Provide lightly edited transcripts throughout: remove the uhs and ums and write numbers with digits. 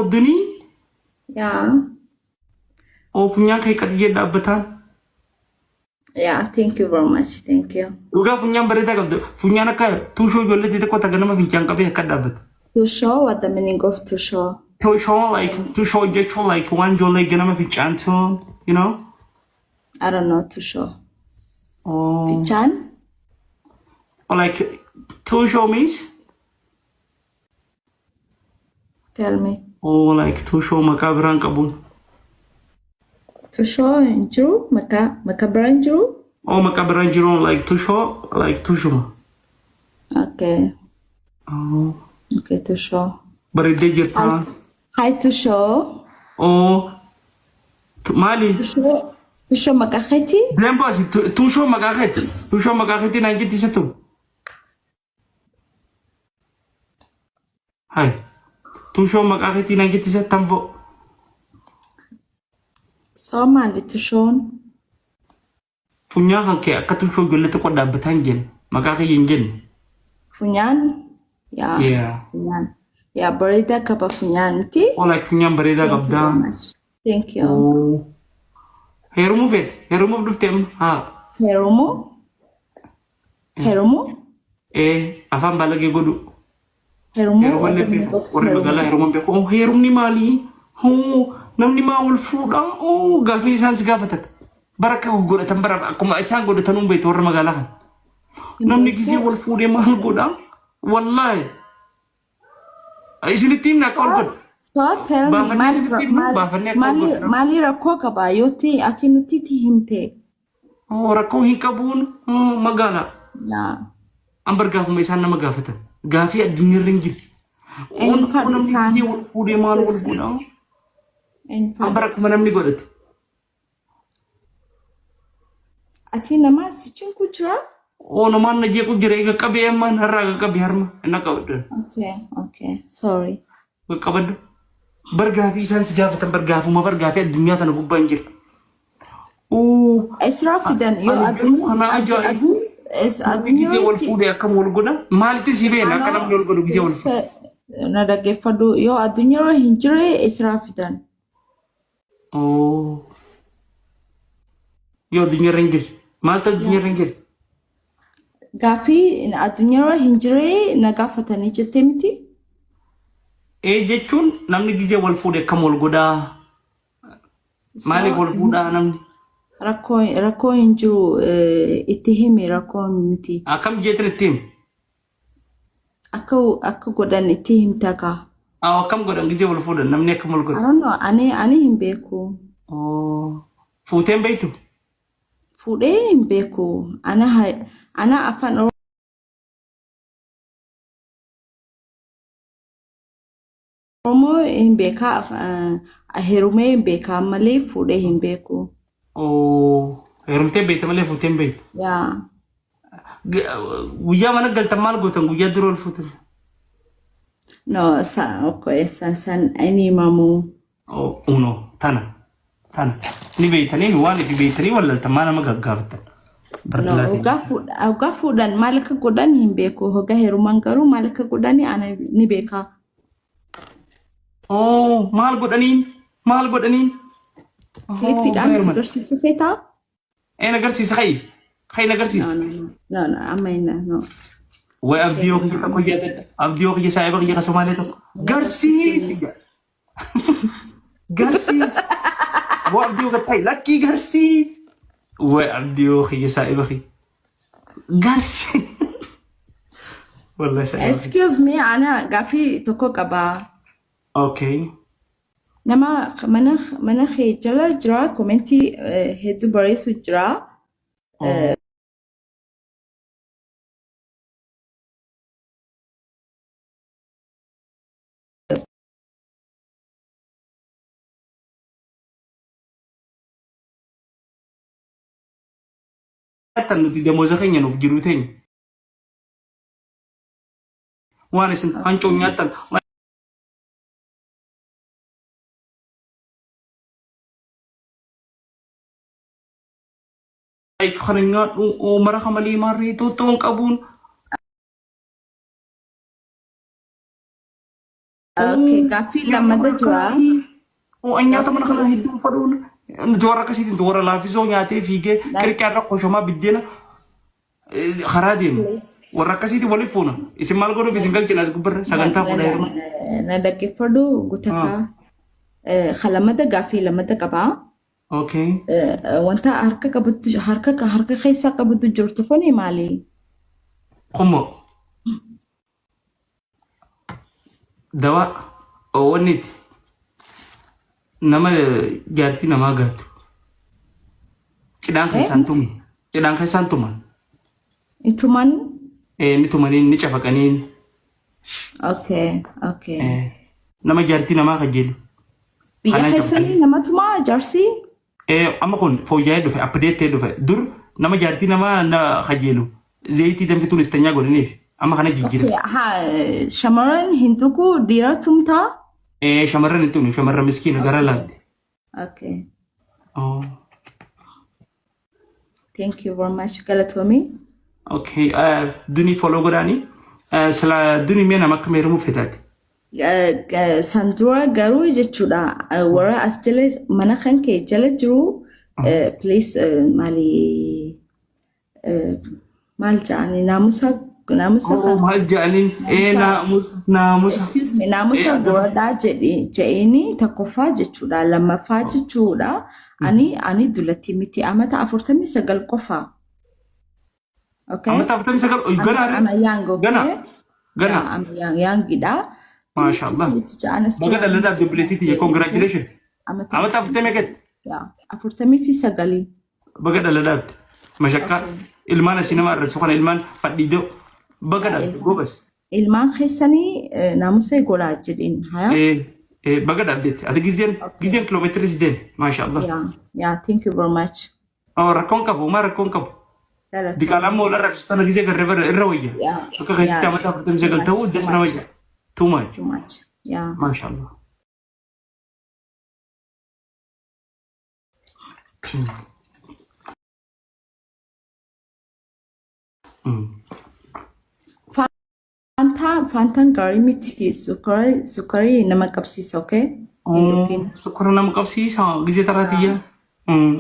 Oh, dunii? Yaa. Oh, funyaan kee qaxiyyee dhaabbataan. Yeah, thank you very much. Thank you. Dhugaa funyaan bareedaa qabda. Funyaan akka tuushoo ijoollee xixiqqoo takka nama fincaan qabee akka dhaabbata. To show what the meaning of to show. Tuushoo like tuushoo jechuun like waan ijoollee ganama fincaantu, you know? I don't know to show. Oh. Fichaan? Or like tuushoo means Tell me. Oh, like tuushoo maqaa biraan qabuun. Tushoo hin jiru? Maqaa biraa hin jiru? Oh, maqaa biraan jiru like tuushoo like tuushuma. Okay. Oh. Okay, tushoo. Bareeddee jirta. Hi, tushoo. Oh. Maali? Tushoo. Tushoo maqaa keetii? Deembo asi tuushoo maqaa keeti. Tuushoo maqaa keetii naan jetti isa tu. Hai. Tuushoo maqaa keetii naan jetti isa tamboo. Soo maali tushoon? Funyaan kan kee akka tuushoo ijoollee xiqqoo dhaabbataa hin jenne. Maqaa kiyya hin jenne. Funyaan? Yaa. Yeah. Funyaan. Yaa bareedaa qaba funyaan miti? Oh, like funyaan bareedaa Thank you qabdaa. very much. Thank you. Oh. Heerumuu feete? Heerumuuf dhufte amma? Haa. Heerumuu? Heerumuu? Ee, afaan baalagee godhu. Heerumuu? Heerumallee beeku. Warri magaalaa heeruman beeku. Oh, heerumni maali? Oh, namni maa wal fuudha? Oh, gaaffii isaan si gaafatan. Bara akka godhatan bara akkuma isaan godhatan hin beektu warra magaalaa kana. Namni gisee wal fuudhee maal godha? Wallaahi. Isinitti himna akka wal godhu. So tell me, Baafannee maal isinitti himnu maal baafannee akka wal maali godhu. maali rakkoo qaba yoo ta'e ati nutti himte. Oh, rakkoo hin qabuun oh, magaalaa. Yaa. An bar gaafuma isaan nama gaafatan. Gaafii addunyaarra hin jirti. Eenyu faadha Namni isaan? gisee wal fuudhee maal wal godha? Eenyu An faadha bara akkuma namni godhate. Ati nama si cinqu jira? Oo namaan na jeequ jira eega qabee ammaan har'aa qaqqabe harma na qabadhu. Okay, okay, sorry. Qaqqabadhu. Bar gaafii isaan si gaafatan bar gaafuma bar gaafii addunyaa tana gubbaa hin jira. Oo Esraa fidan yoo ani garuu addunyaa kana ajaa'iba. addunyaa Namni gisee wal fuudhe akkam wal godha? Maalitti si beena akka namni wal godhu gisee wal fuudhe? Na dhaggeeffadhu yoo addunyaa hin jirre esraa fidan. Oo. Yoo addunyaarra hin jirre. Maaltu addunyaarra hin jirre? Gaaffii addunyaarra hin jirre na gaafatanii jettee miti? Ee jechuun namni gisee wal fuudhe akkam wal godhaa? Maaliif wal fuudhaa namni? Rakkoo hin jiru itti himi rakkoo miti. Akkam jeetin itti himi? Akka akka godhan itti himta kaa. Haa akkam godhan gisee wal fuudhan namni akkam wal I godha? don't know ani hin beeku. Oo. Fuuteen beektu? Fuudhee hin beeku. Ana afaan Oromoo hin beekaa heerumee hin beekaa malee fuudhee hin beeku. Oo. Heerumtee beekta malee fuutee hin beektu. Yaa. Guyyaa mana galtan maal gootan guyyaa dura ol fuutan? No, sa okay, san san inni himamu. Oh, uno tana tana ni beeytanii waan ifi beeytanii wallaltan maa nama gaggaafattan. No, Bardilaatiin. hoggaa fuudhan maal akka godhan hin beeku. Hoggaa heeruman garuu maal akka godhan ana ni beeka. Oh, maal godhaniin? Maal godhaniin? Oh, Kilipiidhaan si heeruman. agarsiisu feetaa? Een agarsiisa ka'i. Ka'i No, agarsiisa. no, no, no, no, amma hin no. Way abdii yoo kiyya tokko yaadadha. Abdii yoo kiyya saahiba kiyya ka Somaalee tokko. Garsiisi. Garsiisi. Waa abdii yoo ta'e lakkii garsiisi. Way abdii yoo kiyya saahiba kiyya. Garsiisi. Wallahi saahiba kiyya. Excuse me, ana gaaffii tokko qaba. Okay. Nama mana kee jala jira komentii hedduu barreessu jira. Oh. Nyaattan nuti damooza keenya nuuf jiruu teenya. Waan isin hancoo nyaattan. Like kana nyaadhu mara malee maarree xuuxxoon qabuun. Okay, gaaffii lammata jira. Nyaata mana kana hedduun fadhuun nuti warra akkasiitiin warra laaffisoo nyaatee fiigee qirqaa irra koshomaa biddeena karaa deemu. Warra akkasiitiin waliif fuuna. Isin maal godhuuf isin galchina as gubbarra sagantaa fuudha heeruma. Na dhaggeeffadhu gutakaa. Lamada gaaffii lamada qabaa. Okay. Wanta harka qabuttu harka keessa qabuttu jirtu kuni maali? Qummoo. Dawaa wanniiti. Nama jaartii namaa gaatu. Cidhaan keessaan tumu. Cidhaan keessaan tuman. Tuman? Ni tumanii ni cafaqanii. Okay. Nama jaartii namaa kajeelu. Biyya keessanii nama tumaa jaarsi? Amma kun fooyya'ee dhufe, update ta'ee dhufe. Dur nama jaartii namaa kajeelu zayitii danfituun istanyaa godhaniif amma kana jijjiirame. Haa, shamarran hin tuqu, dhiira tumtaa? Shamarran hin tuqnu, shamarran miskiina gara laatti. Okay. Thank you very much. Galatoomi. Okay. Duni follow godhaanii. Sila duni mee nama akka heerumuu feetaati? San dura garuu jechuudha, warra as jala mana kan kee jala jiru, please, maali maal jedhani, naamusa naamusa. Maal jedhaniin? Naamusa. Excuse me, naamusa godhadhaa jedheeni tokkoffaa jechuudha, lammaffaa jechuudha, ani dullatti miti, amata 49 qofa. Okay. Amata 49 gana. Ama young, okay? Gana. Gana. Ama young, youngidha. Maasha Allah. Baga dhaladaaf dubbileetiiti. Congratulation. Amata afurtamii gadi. 49. Baga dhaladaafti. Mashakkaa ilmaan asii nama arrabsu kana ilmaan fadhiidoo baga dhabde gobas. Ilmaan keessanii naamusa godhaa jedhin haya. Baga dhabdeetti. Ati gizeen kiloomeetirii si deeme. Maasha Allah. Yeah, thank you very much. Oh, rakkoon qabu, maa rakkoon qabu. Diqaalaan moo arrabsu tana gizee garree bara irra wayya. Akka keessatti amata 49 ta'uu dasna wayya. Too much. Too much. Yeah. Maasha Allah. Faantaa, faantaan gaarii miti, sukkarii nama qabsiisa, okay? Hin dhugin. Sukkara nama qabsiisa gizee taraatiyyaa.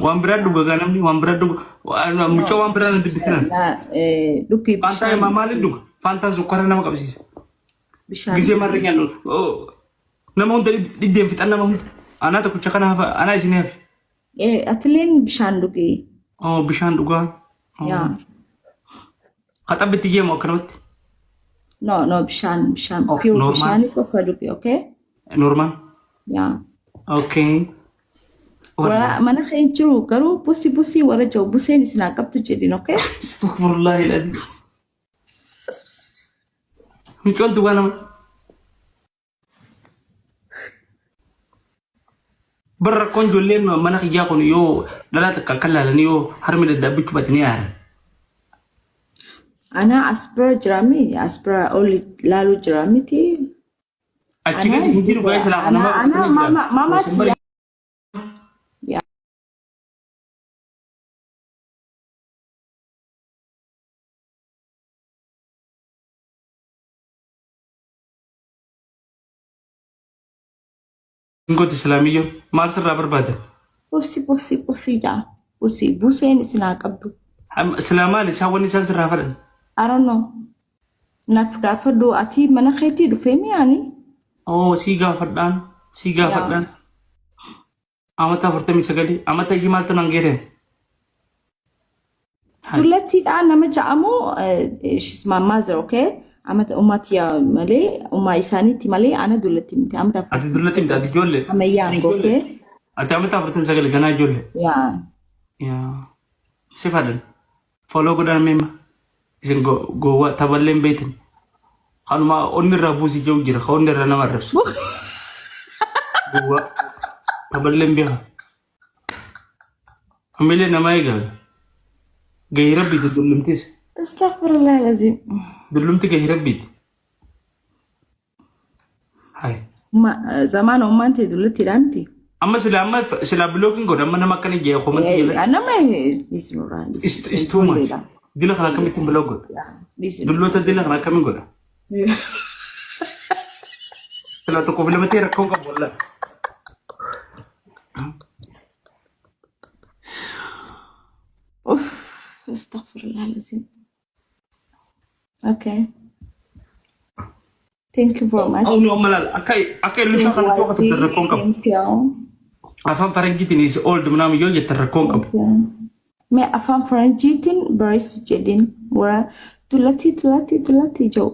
Waan biraa dhuga gaa namni waan biraa dhuga. Mucaa waan biraa na dubbisinan. Dhugi Faantaa bishaan. Himaa maaliin dhuga? Faantaan sukkara nama qabsiisa. Bishaan. Gizee marri nyaannu. Nama hunda dhiddeen fixan nama hunda. Anaa tokkicha kana hafa, anaa isin hafe. Atileen bishaan dhugi. Oh, bishaan dhugaa. Yaa. Kaxabbitti jeemu akkanumatti. No, bishaan, bishaan. Oh, Pure normal. bishaanii qofa dhugi, okay? Normal. Yaa. Okay. Warra mana kee hin jiru garuu busi busi warra jiru buseen isin haa qabdu jedhin, okay? Astaghfirullah alazim. Mucaan dhugaa nama. Bara rakkoon ijoolleen mana kiyyaa kun yoo dhalaa takka akka laalanii yoo harmi dadhaabbachuu baate ni aaran. Ana as bira jira mi, as bira oli laaluu jira miti. Achi gadi hin jiru gaa'e silaa Ana nama ana mama mama tiya. Yaa. Gooti islaamiyyoon maal sirraa barbaadan? Busi busi busi jaa. Busi buseen isin haa qabdu. Silaa maali isaan wanni isaan sirraa fadhan? I don't know. Naaf gaafadhu, ati mana keetii dhufee mi'aani? Oo, sii gaafadhaan, sii gaafadhaan. Amata 49 amata ishii maaltu nan geeteen? Tullattiidha nama ja'amu, she's my mother, okay? Amata ummati malee, ummaa isaaniitti malee, ana dullatti miti, amata Ati dullatti miti, ati ijoollee. Ama young, okay? Ati amata 49 ganaa ijoollee. Yaa. Yaa. Si fadhan. Follow godhan meema. Isin gowwaa taphallee hin beektan. Kanuma onni irraa buusii jiru jira. Ka onni irraa nama arrabsu. Gowwaa. Taphallee hin beekan. Hamilee namaa eegaa. Gahii rabbiiti dullumtis. Astaghfirullah alazim. Dullumti gahii rabbiiti. Hai. Zamaana ummaan ta'e dullattiidha miti. Amma silaa blocking godha, amma nama akkana jee komantii jala. Nama dhiisnurraa. Is too much. Dila kana akkamittiin block godha? Dulloota dila kana akkamiin godha? Silaa tokkoof lama ta'e rakkoon qabu wallahi. Uff, astaghfirullah alazim. Okay. Thank you very much. Awni amma laal akka akka illushaa kana tokko tokko rakkoon qabu. Thank you. Afaan faranjiitiin is old ምናምን yoo jette rakkoon qabu. Mee afaan faranjiitiin barreessi jedhin warra dullatii dullatii dullatii jedhu.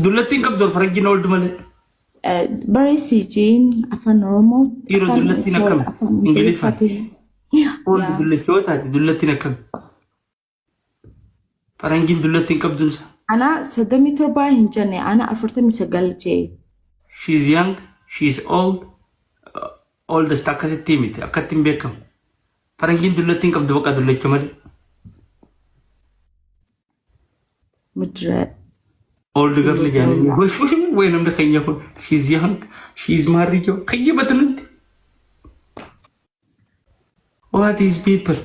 Dullattiin qabdu faranjiin old malee. Barreessi jeen afaan Oromoo. Dhiiroo dullattiin akkam? Afaan Ingiliffaan? Ingiliffaatiin. Old dullachoo taate dullattiin akkam? Faranjiin dullattiin qabduunsa. Ana 37 hin jenne, ana 49 jee. She is young, she is old, oldest akkasitti miti, akkatti hin beekamu. Faranjiin dullattiin qabdu bakka dullacha malee. Mudira. Old girl jedhanii. Way namni keenya kun she is young, she is married kiyyibatu nutti. What is people?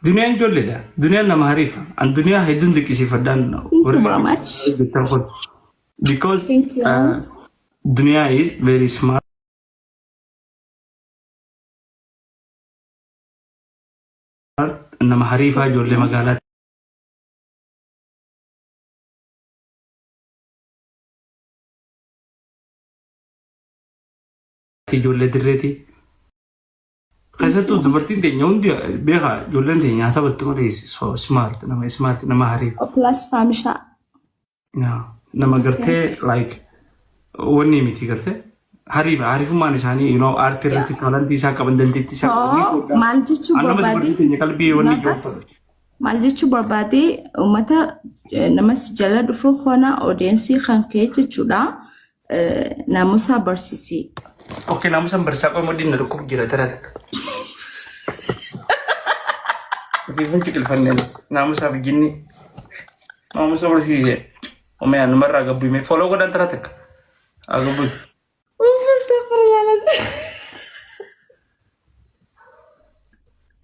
Duniyaan ijoolleedha. Duniyaan nama hariifa. An duniyaa hedduun dinqisiifadhaan. Thank you very much. Because Thank you. Duniyaa is very smart. Nama hariifaa ijoollee magaalaa ijoollee dirreeti. Keessattuu dubartiin teenya hundi beekaa ijoolleen teenya nyaata battu malee so smart, nama smart, nama hariifa. Plus faamishaa. Nama gartee like wanni miti gartee hariifa hariifummaan isaanii aartii irratti talentii isaa qaban dandeettii isaa qaban. Maal jechuu Nama barbaade? dubartii teenya qalbii wanni Not that. ijoo. Maal jechuu barbaade, uummata nama si jala dhufu kana audience kan kee jechuudha. Naamusa barsiisi. Okay, naamusa barsiisaa qofa mudhiin na dhukkub jira tara takka. Ofiifin ciqilfanneen naamusaaf jinni naamusa barsiise. Omayaan namarraa gabbu himee follow godhan tara takka. Haa gabbu. Astaghfirullah.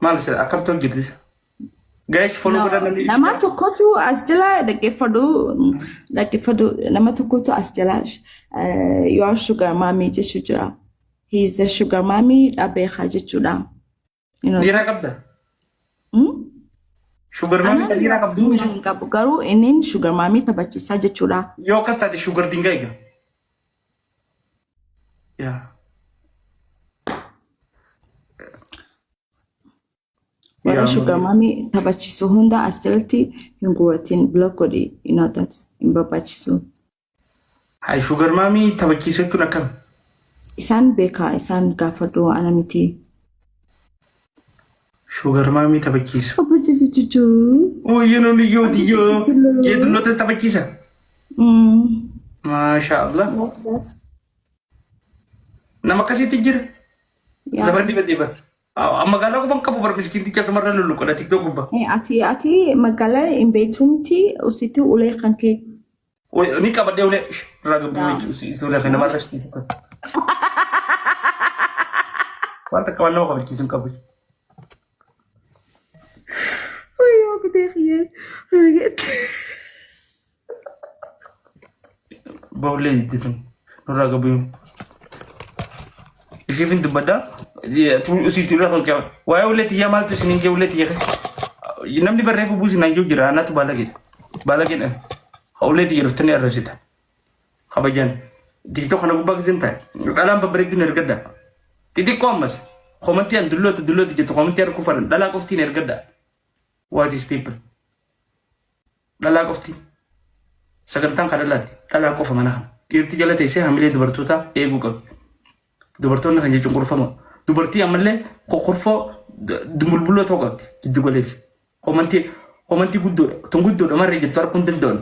Maal sila akkamtu hojjetis? Guys, follow godhan namni. Nama tokkotu as jala dhaggeeffadhu dhaggeeffadhu, nama tokkotu as jala "You are sugar mommy" jechuu jira. He is a sugar mommy dhabeekaa jechuudha. Dhiiraa qabda? Hmm? Sugar mommy kan dhiiraa qabdu? Dhiira hin qabu, garuu inni sugar mommy taphachiisaa jechuudha. Yoo akkas taate sugar dingaa eega. Yaa. Warra Yaa. sugar mommy taphachiisu hunda as jalatti hin guuratin, block godhi, you know that hin barbaachisu. Hai, sugar mommy taphachiisuu jechuun akkam? Isaan beekaa, isaan gaafadhu, ana miti. Sugar mommy taphachiisu. Obbo Jujujuju. Wayyee iyyoo tiyyoo. Yeetulloota taphachiisa. Maasha Allah. Like that. Nama akkasiitti jira. Yeah. Zabanni badee bara. Magaalaa quban qabu bara miskiinticha asumarra lulluqadha TikTok gubbaa. Ati magaalaa hin beektumti usitti ulee kan kee. Ni qabadhee ulee irraa gabbuu ulee kan namarra sitti. Waan takka waan nama kabachiisu hin qabu. Wayyoo gudee kiyyee. Ba'ullee itti nurraa gabbuu. Isheef hin dubbaddaa. Usiitti ulee kan qaba. Waa'ee ulee xiyyaa maaltu isin hin jee ulee xiyya keessa. Namni barreeffu buusi naan jiru jira anatu baala jedha. Baala jedhan. Ulee xiyya dhuftanii arrabsitan. Kabajan. TikTok kana gubbaa giseen taa'e. Dhalaan babbareedduun ergadda. Xixiqqoo ammas. Commentii an dulloota dulloota jettu commentii arguu fadhan. Dhalaa qoftiin ergadda. What is people? Dhalaa qofti. Sagantaan kan dhalaati. Dhalaa qofa mana kana. Dhiirti jala teessee hamilee dubartootaa eeguu qabdi. Dubartoonni kan jechuun qurfama. Dubartii ammallee kokkorfoo dumbulbulloo ta'uu qabdi. Giddu galeessa. Commentii guddoodha. Tun guddoodha marree jettu arguu hin danda'an.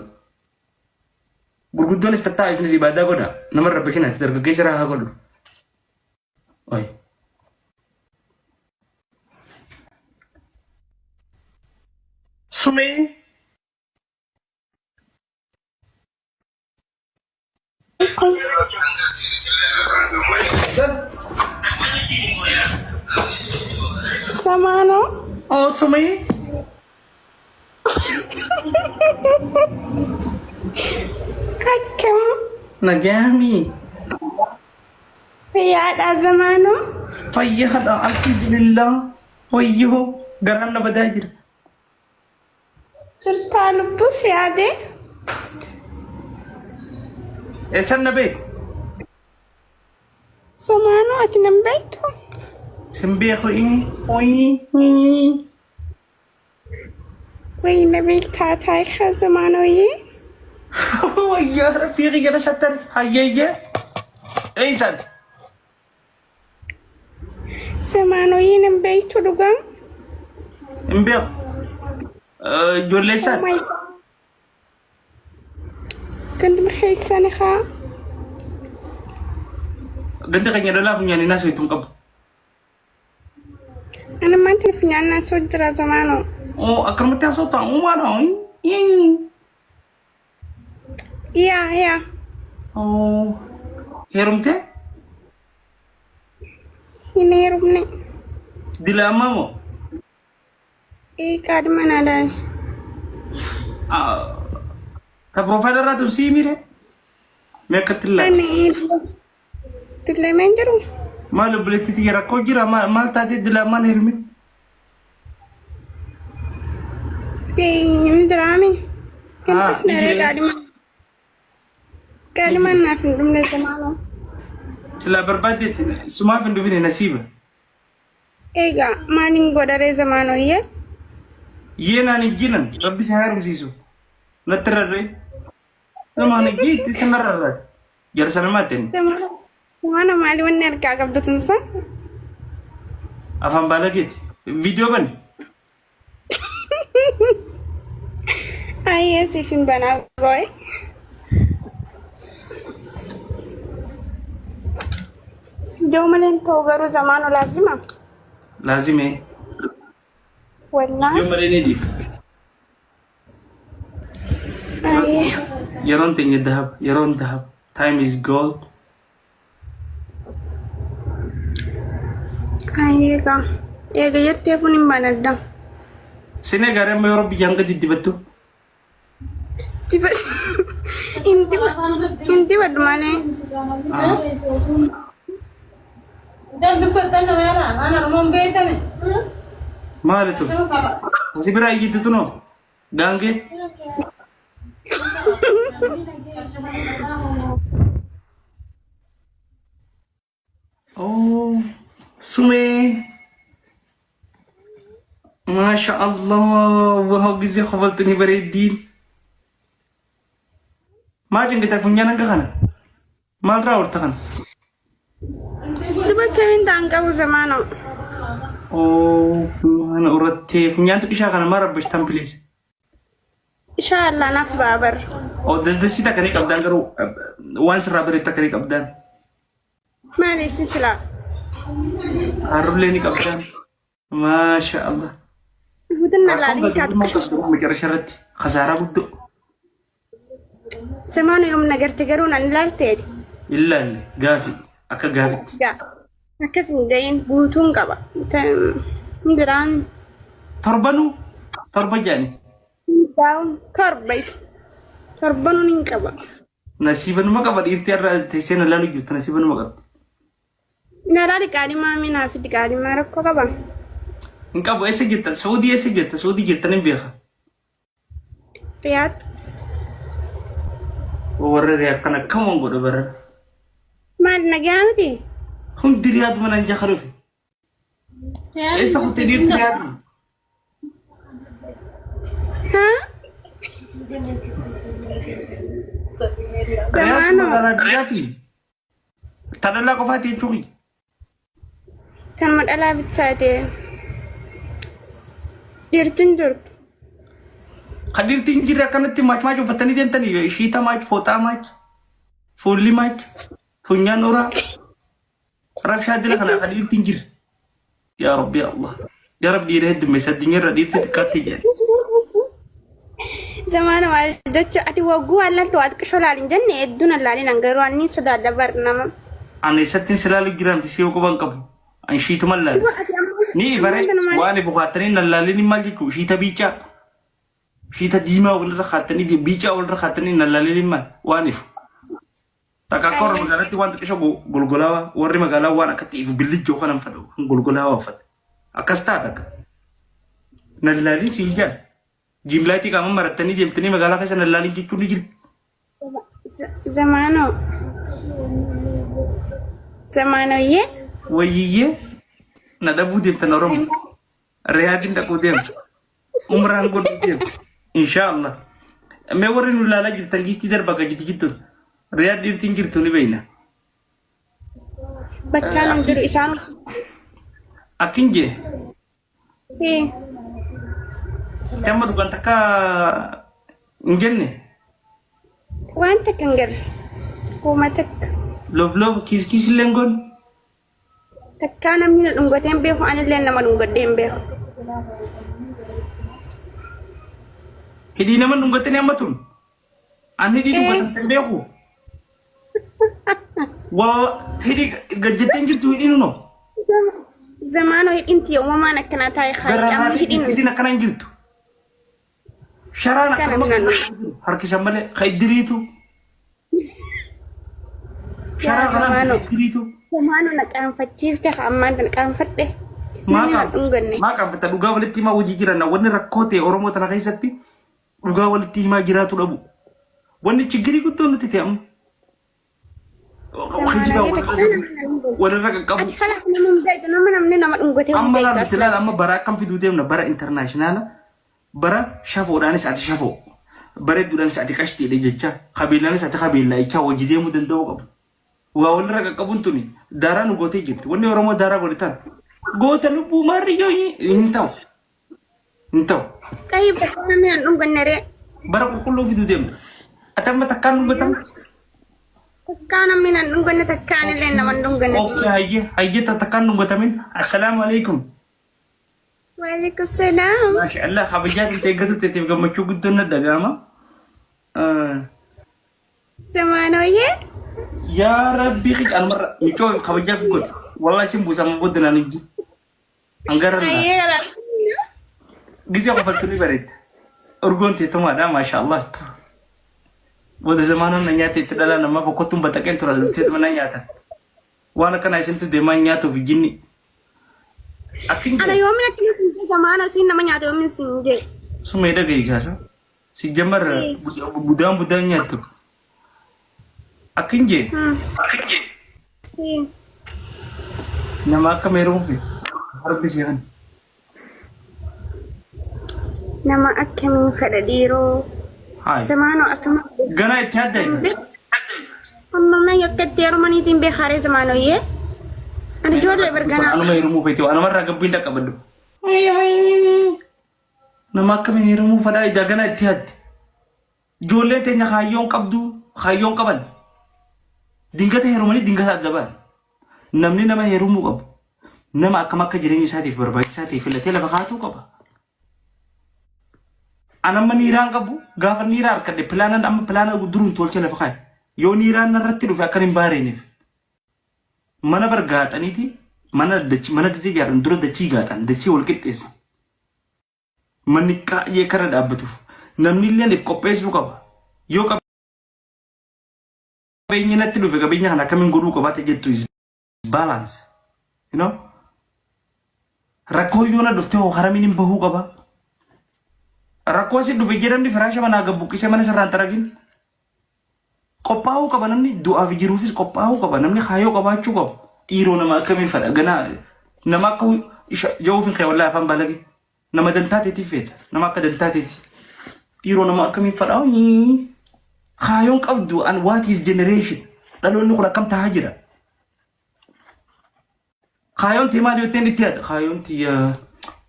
Gurguddoonis tattaa isinis ibaadaa godha. Namarra bashinaati dargaggeessa irraa haa godhu. Oi. Sumee. Samano. Oh, Sumee. Akkam. Nagaami. Fayyaadhaa Zamaanoo. Fayyaadha alhamdulillah. Wayyoo garaan na badaa jira. Jirtaa lubbuu si yaadee. Eessan na beeku? Zamaanoo ati nan beektu? Sin beeku inni. Wayi na beektaa taayika Zamaanooyyee. Wayyaa rabbii kiyya na sattar hayyeeyyee. Eessan? Zamaanooyyee nan beektu dhugaa. Hin beeku. Ijoollee Oh isaa? my God. Ganduma keessan haa. Gandi keenya dhalaa funyaanii naasoo ittiin qabu. Ani maanta funyaan naasoo jira Zamaanoo. Oh, akkanumatti haasoo ta'a. Uumaadha. Yaa yaa. Oh. Heerumtee? Hin heerumne. Dilaamaa moo? Ee qaadhima naa laali. Ta piroofaayila irraa tun sii mire? Mee akkatti ilaali. Ani dullameen jiru. Maal obboleettii tiyya rakkoo jira maal taatee dilaamaan heerumin? Hin jiraami. Hin Ah, dhufne ni ree jira. qaadhima. Qaadhima naaf hin dhumne Zamaanoo. Silaa barbaaddeetti sumaaf hin dhufine nasiiba. Egaa maaliin godha ree Zamaanooyyee? Yee naan hin jinan rabbi si haa heerumsiisu. Natti rarree. Namaan hin jiitti sinna rarraate. Jarsa namaatti inni. Zamaanoo maali wanni argaa qabdu tunsa? Afaan baalageeti. Viidiyoo bani. Ayyee siif hin banaa gooye. Viidiyoo malee hin ta'u garuu Zamaanoo laazima. Laazimee. Wallaahi. Viidiyoo malee ni dhiif. Ayyee. Yeroon teenya dahab. Yeroon dahab. Time is gold. Ayyee gaa. Eega jettee kun hin banadda. Sinee gaarii amma yeroo biyyaan gadi dibattu. Hin dibadhu malee. Maali tun? Si biraa iyyitu tunoo? Gaangee? Oh, sumee. Maasha Allah. Waa gisee kobaltu ni bareeddiin. Maa cinqitaa funyaan hanga kana? Maal irraa horta kana? Dibachuu hin qabu Zamaanoo. Oh, funyaan urattee funyaan xiqqishaa kana maa rabbashtan please. Inshaallah naaf baabar. Oh, dasdasii takka ni qabdaan garuu waan sirraa bareedu takka ni qabdaan. Maali isin silaa? Harrullee ni qabdaan. Maasha Allah. Guutummaa Rakkoon laalii gadi taatu guddaa qabdu macarasha irratti khasaaraa guddoo. Zamaanoo yoom nagarte garuu nan ilaalteeti. Ilaalle gaafi akka gaafitti. Gaa akkas hin ga'iin guutuun qaba. Hin jiraan. Torbanuu torba jaani. Daawun torba isa. Torbanuun hin qaba. Nasiibanuma qaba dhiirtii irra teessee na laalu jirtu nasiibanuma qabdi. Na laali qaalimaa minaa fi qaalimaa rakkoo qaba. Hin qabu eessa jirta? Saudii eessa jirta? Saudii jirtan hin beeka. Riyaad. Warra riyaad kana kamuun godhu bara. Maal nagaa miti? Hundi riyaad mana hin jaakaluufi. Eessa kuttee dhiirti riyaad? Haa? Riyaad Zamaanoo. magaalaa dhiiraafi. Tadalaa qofaati jechuun. Tanuma dhalaa bitsaatee. Dhiirtiin jirtu. Kan dhiirti hin jirre akkanatti maach maach uffatanii deemtanii shiita maach, fooxaa maach, fuulli maach, funyaan uraa. Rabshaa dila kana kan dhiirti hin jirre. Yaa Rabbi yaa Allah. Yaa Rabbi dhiira heddummeessa addunyaarra dhiirti xiqqaatte jedhe. Zamaana maal jecha ati wagguu waan laltu waa xiqqishoo laal hin jenne hedduun laalin garuu anni sodaadha bar nama. Ani eessattiin silaalu jiraamti si yoo quban qabu. Ani shiituma laale. Ni ifare waan ifu kaattanii nan laalin maal jechuu shiita biicaa. Shiita diimaa walirra kaattanii biicaa walirra kaattanii nan laalin maal waan ifu. Takka akka warra magaalaatti waan xiqqisho golgolaawaa warri magaalaa waan akka ta'eef billijjoo kanan fadhu kan golgolaawaa uffata. Akkas taata akka. Nallaaliin siin jaan. Jimlaatii qaama marattanii deemtanii magaalaa keessa nallaaliin jechuun ni jirti. Zamaanoo. Zamaanoyyee. Wayyiyyee na dhabuu deemtan Oromoo. Riyaadiin dhaquu deemta. Umraan godhuu deemta. Inshaallah. Mee warri nu ilaalaa jirtan giiftii darba akka jirti jirtu. Riyaad dhiirtiin jirtu ni beekna. Bakkaan hin jiru isaan. Akkin jee. Tamma dhugaan takka hin jenne. Waan takka hin garre. Hooma takka. Loof loof kiis kiis illee hin goone. Takkaa namni na dhungatee hin beeku anillee nama dhungadhee hin beeku. Hidhii nama dhungattanii amma tun. An hidhii dhungatamte hin beeku. Walla hidhii gajjattee hin jirtu hidhiin unoo. Zamaanoo hidhiin tiyya uumamaan akkanaa taa'e Garra amma hidhiin hidhiin akkana hin jirtu. Sharaan Kana akkanuma minaan harkisan malee ka iddiriitu. Sharaa kanaan Zamaanoo. ka iddiriitu. Zamaanoo na qaanfachiifte ka ammaan tana qaanfadhe. Namni na dhunganne. Maa qaanfatta dhugaa walitti himaa hojii jiran wanni rakkoo ta'e Oromoo tana keessatti dhugaa walitti himaa jiraatu dhabu. Wanni chigirii guddoon nuti ta'e amma. Zamaanoo takkaa namni na dhunganne. Walirra qaqqabu. Ati kalaaf nama hin beektu nama namni nama dhungatee hin Amma beektu laal asuma. ilaala amma bara akkam fiduu deemna bara internaashinaala bara shafoodhaanis ati shafoo bareedduudhaanis ati qashtiidha jecha kabiilaanis ati kabiilaa jecha hojii deemuu danda'uu qabu. Waa walirra qaqqabuun tuni daaraa nu gootee jirti. Wanni Oromoo daaraa godhe tan goota lubbuu maarriyyoo hin ta'u. Hin ta'u. Xayyib takkaa namni na dhunganne ree. Bara qulqulluu fiduu deemna. Ati amma takkaan dhungatamu. Takkaa namni na dhunganne takkaa anillee nama hin dhunganne. Okay hayyee hayyee takkaan dhungatamin. Assalaamu alaikum. Waalaikum salaam. Maasha Allah kabajaa ta'e eeggatu teetiif gammachuu guddoon na dhaga'ama. Zamaanooyyee. Yaa Rabbi anumarra micoo kabajaa fi godhe. Wallahi isin buusama booda naan ijji. Hangarra naa. Hayyee lala. Gisee qofatti ni bareedda. Urgoon teettumaadha maasha Allah. Booda zamaanoon na nyaate itti dhala namaa bokkottuun baxaqeen tura teetuma na nyaatan. Waan akkanaa isintu deemaa nyaatuuf jinni. Akkin Ana yoomin akkina siin jee zamaana isiin nama nyaata yoomin siin jee. Sumee dhaga'i kaasa. Si jammar budaan budaan nyaattu. Akkin jee nama akka meeruu fi harbi si kan. Nama akkamiin fedha dhiiroo. Hayi. Zamaanoo akkama. Ganaa itti adda jedha. Amma mee akka itti heerumaniitiin beekaaree zamaanoyyee. Ani ijoollee barganaa. Anuma heerumuu feeti anumarraa gabbiin dhaqqabadhu. Nama akkamiin heerumuu fedhaa ija ganaa itti adde. Ijoolleen teenya kaayyoon qabdu kaayyoon qaban. Dingata heerumanii dingata adda ba'an. Namni nama heerumuu qabu. Nama akkam akka jireenya isaatiif barbaachisaa ta'e filatee lafa kaa'atuu qaba. An amma niiraan qabu gaafa niiraa harkadhe pilaanan amma pilaana duruun tolchee lafa kaa'e. Yoo niiraan narratti dhufe akkan hin baareeneef. Mana bar gaaxaniiti mana dachii mana gisee ijaaran dura dachii gaaxan dachii wal qixxeessa. Manni qaayee karra dhaabbatuuf namni illee if qopheessuu qaba. Yoo qabeenyi natti dhufe qabeenya kana akkamiin godhuu qabaate jettu is balance. You know? Rakkoo yoo na dhufte hoo haramiin hin bahuu qaba. Rakkoo si dhufe jedhamni firaasha manaa gad buqqisee mana sirraan xaragin. Qophaa'uu qaba namni du'aaf jiruufis qophaa'uu qaba namni kaayyoo qabaachuu qaba. Dhiiroo nama akkamiin fedha ganaa nama akka jawuuf hin kee wallaahi afaan balage nama dantaa teetiif feeta nama akka dantaa teeti. Dhiiroo nama akkamiin fedha kaayyoon qabdu an what is generation dhaloonni kun akkam tahaa jira. Kaayyoon tee maali jetteen itti yaada kaayyoon tiyya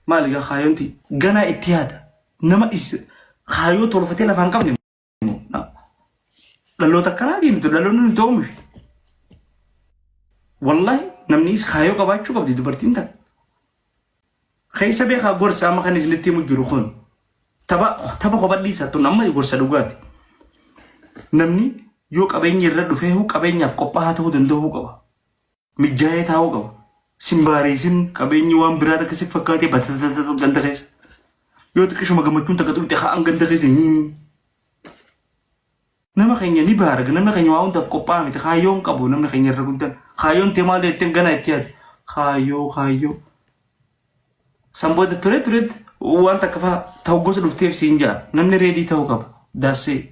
maali gaa kaayyoon tiyya ganaa itti yaada nama is kaayyoo tolfatee lafaan qabne dhaloota akkanaatiin nuti dhaloonni nuti oomishe. Wallahi namni is kaayyoo qabaachuu qabdi dubartiin takka. Keessa beekaa gorsa amma kan isinitti himu jiru kun tapha tapha kophadhiisa tun amma gorsa dhugaati. Namni yoo qabeenya irra dhufee qabeenyaaf qophaa'aa ta'uu danda'uu qaba. Mijaa'ee taa'uu qaba. Simbaareessin qabeenyi waan biraa takka si fakkaatee batatata ganda keessa. Yoo xiqqishuma gammachuun takka tuqxe haan ganda keessa. Nama keenya ni baaraga. Namni keenya waa hundaaf qophaa'aa miti. Kaayyoon qabu namni keenya irra guddaan. Kaayyoon tee maal jetteen ganaa itti yaadu. Kaayyoo kaayyoo. San booda ture turetti waan takka fa'aa ta'u gosa dhufteef siin jaa. Namni ready ta'uu qaba. That's it.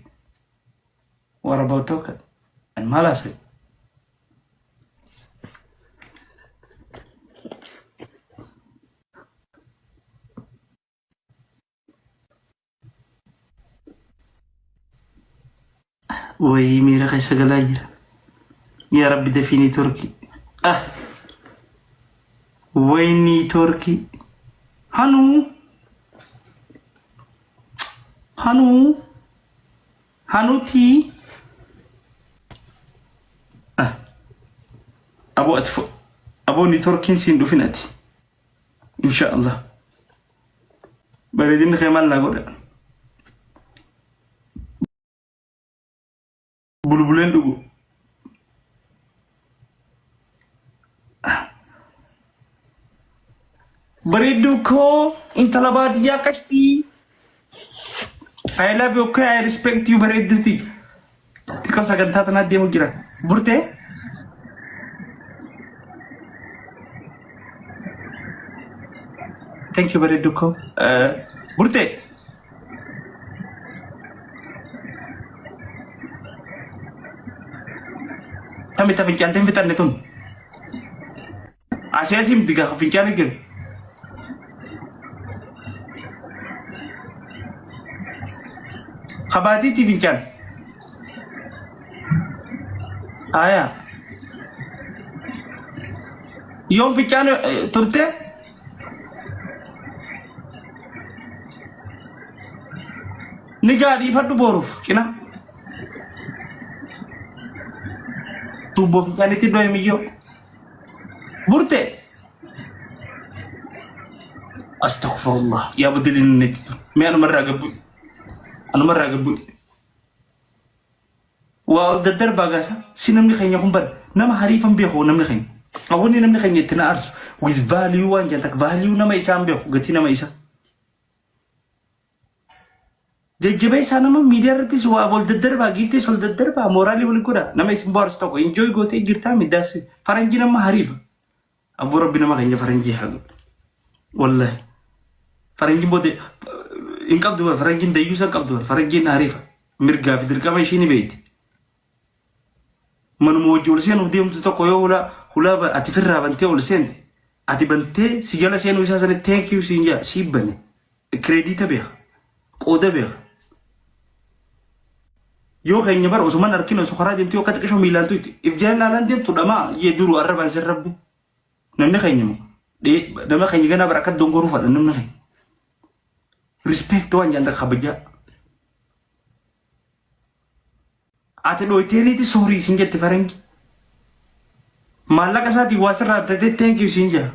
What about talk? Ani maal haasa'e? Wayii miira keessa galaa jira. Yaa Rabbi, dafii networkii. Ah! Wayi networkii. Hanuu! Hanuu! Hanuutii! Ah! Aboo ati aboo networkiin siin dhufin ati. Insha Allah. Bareedinni kee maal naa godha? Bulbuleen dhugu. Bareedduu koo, intala baadiyyaa qashtii. I love you, okay, I respect you, bareedduuti. Xiqqoo sagantaa tanaa deemu jira. Burtee? Thank you, bareedduu koo. Burtee? Tami ta fincaantee hin fixanne tun. Asii asii miti gaafa fincaan eegale. Kabaatiitti fincaan. Aya. Yoom fincaan turte? Ni gaa dhiifadhu boruuf cina. Tuubboo fincaanitti dho'e miyyoo. Burte. Astaghfirullah. Yaa badiliin inni itti. Mee anumarraa gabbu. Anumarraa gabbu. Waa daddarbaa gaasa. Si namni keenya kun bara nama hariifan beeku namni keenya. Wanni namni keenya itti na aarsu with value waan jedhan takka value nama isaan beeku, gatii nama isaa. Jajjabeessaa nama miidiyaa irrattis waa wal daddarbaa, giiftis wal daddarbaa, mooraalii wal godha. Nama isin bohaarsu tokko enjoy gootee jirtaa middaas faranjii nama hariifa. Abboo, Rabbi nama keenya faranjii haa godhu. Wallahi. Faranjiin booda hin qabdu bara, faranjiin dayyuusa hin qabdu bara, faranjiin hariifa. Mirgaa fi dirqama ishii ni beekti. Manuma wajji ol seenuuf deemtu tokko yoo hulaa hulaa ati firraa bantee ol seente, ati bantee si jala seenuu isaa sanitti thank you siin jaa, sii bane. Credit beeka. Qooda beeka. Yoo keenya bara osoo mana harkina osoo karaa deemtu yoo akka xiqqishoo miilaan tuuti if jala ilaalaan deemtu dhamaa jee duru arrabaan sin rabbi. Namni keenya immoo nama keenya ganaa bara akka dongoruu fadha namni keenya. Respect waan jaan takka kabajaa. Ati dhooyteeniiti sorry isin jette faranji. Maallaqa isaatiin waa sirraa bitatee thank you siin jaa.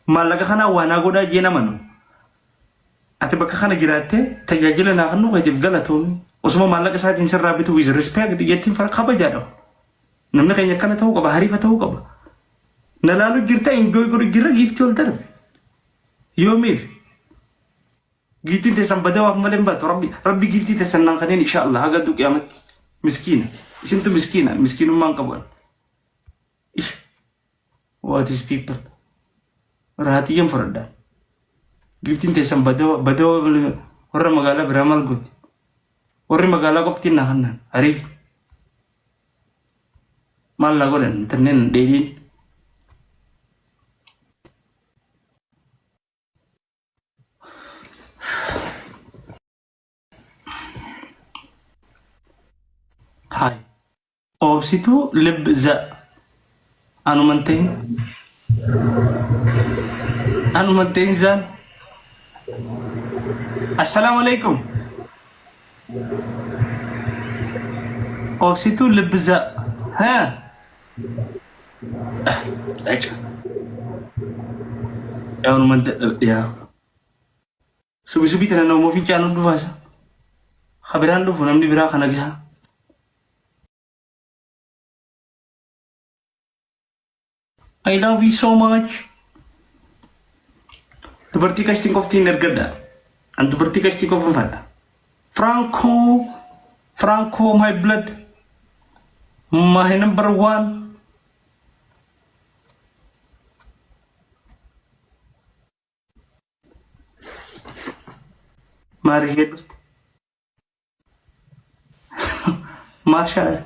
Maallaqa kanaa waa naa godhaa jee namanu. Ati bakka kana jiraattee tajaajila naa kennuu keetiif galatoomi. Osuma maallaqa isaatiin sirraa bitu with respect jettiin fara kabajaadha. Namni keenya akkana ta'uu qaba, hariifa ta'uu qaba. Na laalu jirta, enjoy godhu jirra, giiftii ol darbe. Yoomiif? Giiftiin teessan badawaaf malee hin baatu. Rabbi Rabbi giiftii teessan naan kanneen insha Allah haga du'u qiyaamatti. Miskiina. Isintu miskiina. Miskiinummaan qabu. Ish. What is people? Rahatiyyan fudhadhaa. Giiftiin teessan badawa badawa malee warra magaalaa biraa maal gooti? Warri magaalaa qoftiin na hannan hariif. Maal naa godhan tanneen dheedhiin. Hai. Obsituu lib za. Anuman ta'in. Anuman ta'in zaan. Assalaamu alaikum. Obsituu lib za. Haa. Acha. Anuman dadhabdee. Subi subii tana nama fincaan dhufaasa. Kabiraan dhufu, namni biraa kana gaha. I love you so much. Dubartii qashtiin qoftiin ergadha. An dubartii qashtii qofan fadha. Franco. Franco, my blood, my number one. Maari dhufte. Maashaa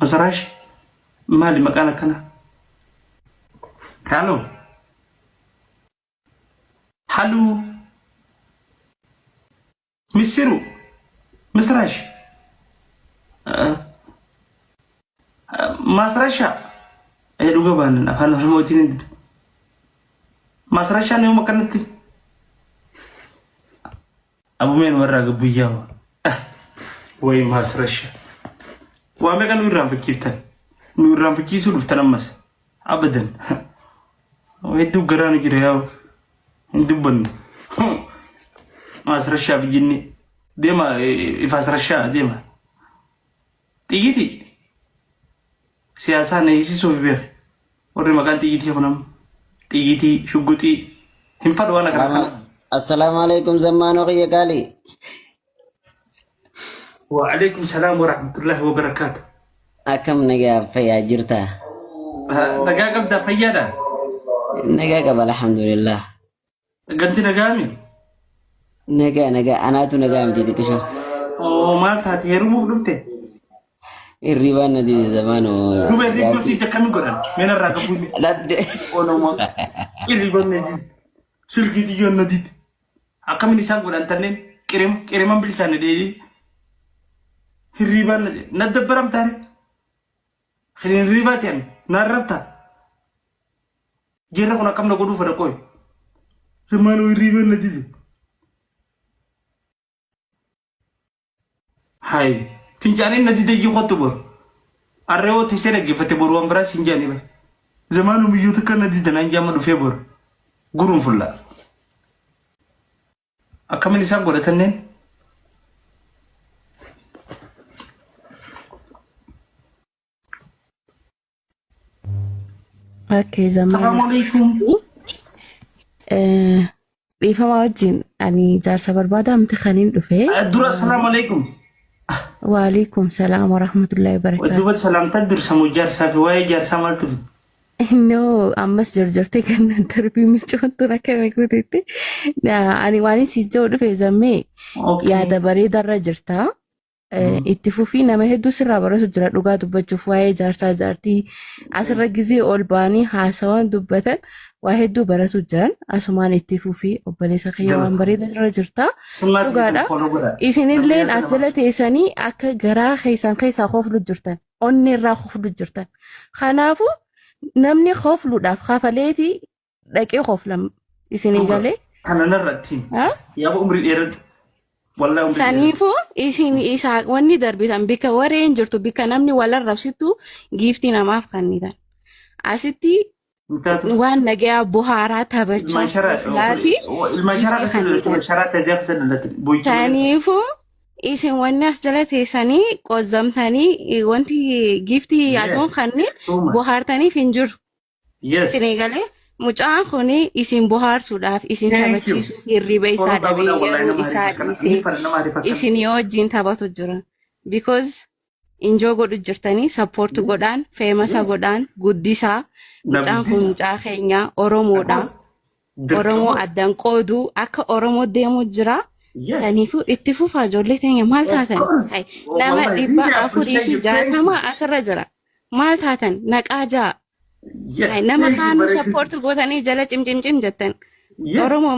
Masaraash, maali maqaan akkanaa? Halo. Haluu. Misiru. Misraash. Maasrashaa. Dhuga baanan afaan Oromootiin hin dubbi. Maasrashaan yoom akkanatti? Abumeen warraa gabbuyyaa. Wayi maasrashaa. Waa meeqa nu irraanfachiiftan? Nu irraanfachiisuu dhuftan ammas. Abadan. Hedduu garaa nu jira yaa'u. Hin dubbannu. Maasrashaa fi jinni. Deema ifaasrashaa deema. Xiyyitii. Siyaasaa na hiisisuuf beeke. Warri maqaan xiyyitii kun amma. Xiyyitii, shugguxii. Hin fadhu waan akkana kana. Assalaamu alaikum, zammaanoo kiyya qaalii. Waalaikum salaam wa rahmatullahi wa barakaatu. Akkam, nagaa fayyaa jirtaa? Nagaa qabdaa, fayyaadha? Nagaa qaba, alhamdulillah. Ganti nagaami? Nagaa, nagaa, anaatu nagaa miti xiqqisho. Oo, maal taate, heerumuuf dhufte? Hirribaan na dide, zamaanoo. Duuba hirribni sitti akkamiin godhan? Mee narraa qabuu. Dhabde. Onomaa. Hirribaan na dide. Silkii xiyyoon na dide. Akkamiin isaan godhan tanneen qirima qiriman bilchaanne dheedhii. Hirribaan na dide. Na dabbaramtaare. Hirribaa ta'an naan raftaa. Jirra kun akkam na godhuu fedha qoy. Zamaanoo, hirribaan na dide. Hai, fincaaniin na dide iyyuu kottu bor. Arree hoo teessee dhaggeeffatte boru waan biraa siin jaanii bara. Zamaanoo, biyyoota akka na dide naan jaama dhufee bor. Guruun fulla. Akkamiin isaan godhatanneen? Okay, Salaamu zamana. alaikum. Dhiifama wajjin, ani jaarsa barbaada miti kaniin dhufe. Dura salaamu alaikum. Waalaikum salaam wa rahmatullahi wa barakaatu. Duuba salaamtaa dursamu jaarsaa fi waa'ee jaarsaa maaltu fide? No, ammas jarjartee kan darbii micoon tura kana guutetti. Ani waan si jiru dhufe zammee yaada bareedarra jirta. Itti fufii, nama hedduu sirraa baratu jira. Dhugaa dubbachuuf, waa'ee jaarsaa jaartii asirra gizee ol ba'anii haasawaan dubbatan waa hedduu baratu jiran. Asumaan itti fufii, obboleessa kiyya, waan bareeda irra jirta. Summaatti Dhugaadha. follow godha. Isinilleen as jala teessanii akka garaa keessan keessaa koflu jirtan, onni irraa koflu jirtan. Kanaafuu namni kofluudhaaf kafaleetii dhaqee koflam isinii galee. Kana narratti. Ha? Yaaba umrii dheeradhu. Wallahi umrii dheeradhu. Saniifuu isin isaa wanni darbitan bika wareen jirtu, bika namni wal arrabsitu giiftii namaaf kennitan. Asitti Hin taatu. waan nagayaa buhaaraa taphachaa Ilmaan sharaa koflaati ilmaan sharaa giiftii keessa kennitan. ilmaan sharaa tajaajila keessa dhalate. Boyichuu. Saniifuu isin wanni as jala teessanii qozzamtanii wanti giiftii yaaduun kanneen bohaartaniif hin jiru. Isinii galee, mucaan kun isin bohaarsuudhaaf, isin Thank you. taphachiisuuf hirriba isaa Follow dhabee godhaa, wallahi yeroo nama isaa ariifata kana. dhiisee Ni fara nama ariifata kana. isin wajjin taphatu jira. Because enjoy godhu jirtanii, support godhaan, famous godhaan, guddisaa. Mucaan kun mucaa keenya Oromoodha. Oromoo addaan qooduu akka Oromoo deemu jira. Saniifuu itti fufaa, ijoollee teenya, maal taatan? Course. Ay, nama Wallahi, dhibba really afurii fi appreciate you. Thank you. 60 asirra jira. Maal taatan? Naqaa ja'a. Ay, nama Thank you, kaanuu bareedu. support gootanii jala cimcimcim jettan. Oromoo.